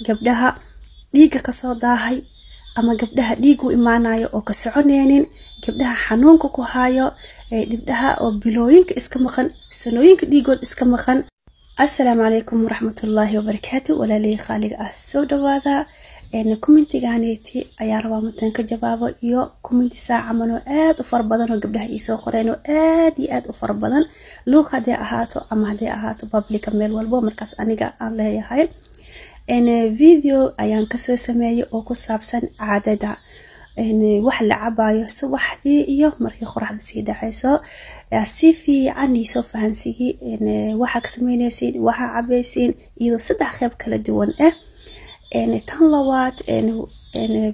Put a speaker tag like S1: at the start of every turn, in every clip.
S1: Gabdhaha dhiigga kasoo daahay ama gabdhaha dhiig u imaanayo oo ka soconeynin, gabdhaha xanuunka ku hayo, gabdhaha oo bilooyinka iska maqan, sanooyinka dhiigood iska maqan. Assalaamu calaykum waraxmatullaahi wabarakaatu. Walaalihii qaaliga ah, soo dhawaada. Commentiganeeti ayaa rabaa mutaan ka jawaabo iyo commenti saacaman oo aad u fara badan oo gabdhaha iisoo qoreen oo aad iyo aad u fara badan, luuq hadday ahaato ama hadday ahaato publica, meel walbo markaas aniga aan leeyahay. Video ayaan kasoo sameeyay oo ku saabsan caadada, wax la cabayo subaxdii iyo markii qoraxda sii dhacayso. Si fiican iisoo fahansiiyey waxaa ka sameynaysiin, waxaa cabaysiin, iyadoo saddex qeyb kala duwan ah. Tan labaad,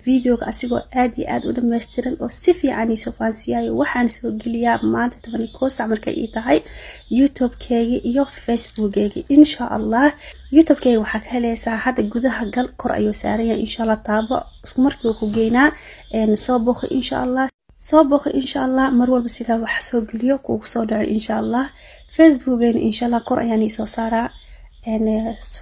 S1: videoga asigoo aad iyo aad u dhameystiran oo si fiican iisoo fahansiiyayo waxaan soo geliyaa maanta 11 sac markay ii tahay YouTube-keegi iyo Facebook-geegi, insha Allah. YouTube-keega waxaa ka heleysaa hadda, gudaha gal, kor ayuu saaran yahay, insha Allah. Taabo, isku markii ku geynaa. Soo booqo, insha Allah, soo booqo, insha Allah. Mar walba sidaa wax soo geliyo kugu soo dhaco, insha Allah. Facebookgeena, insha Allah, kor ayaan iisoo saaraa,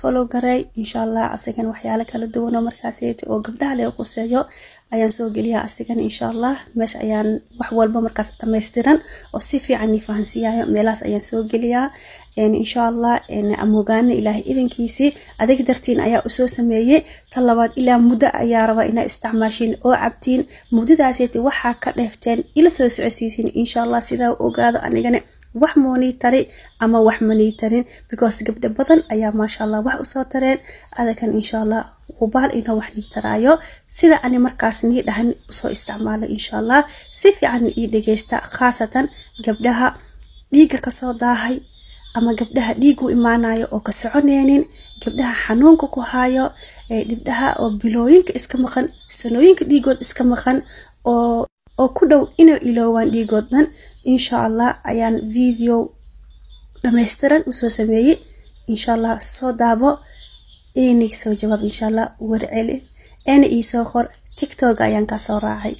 S1: follow garay, insha Allah. Asigan waxyaalo kala duwan oo markaas oo gabdhaha laga quseeyo ayaan soo geliyaa asigan, insha Allah. Meesha ayaan wax walba markaas dhammaystiran oo si fiican ii fahansiiyayo meelahaas ayaan soo geliyaa, insha Allah. Amogaana Ilaahay idankiisii adig dartiin ayaa usoo sameeyey. Tan labaad, ilaa muddo ayaa rabaa inaa isticmaashiin oo cabtiin. Muddadaaseti waxaa ka dheefteen ila soo socodsiisiin, insha Allah, sidaa ogaado anigana wax moonii tari ama wax manii tarin, because gabdho badan ayaa, maasha Allah, wax usoo tareen. Adakan, insha Allah, hubaal inoo wax nii taraayo sida ani markaas nii dhahan usoo isticmaalo, insha Allah. Si fiican ii dhegeysta, khaasatan gabdhaha dhiigga kasoo daahay ama gabdhaha dhiig u imaanayo oo ka soconeynin, gabdhaha xanuunka ku hayo, gabdhaha oo bilooyinka iska maqan, sanooyinka dhiigood iska maqan oo ku dhow inay iloowaan dhiigood dhan, insha Allah. Ayaan video dhammaystiran usoo sameeyey, insha Allah. Soo daabo, inig soo jawaab, insha Allah. Warceli eena iisoo qor. TikTok ayaan kasoo raacay.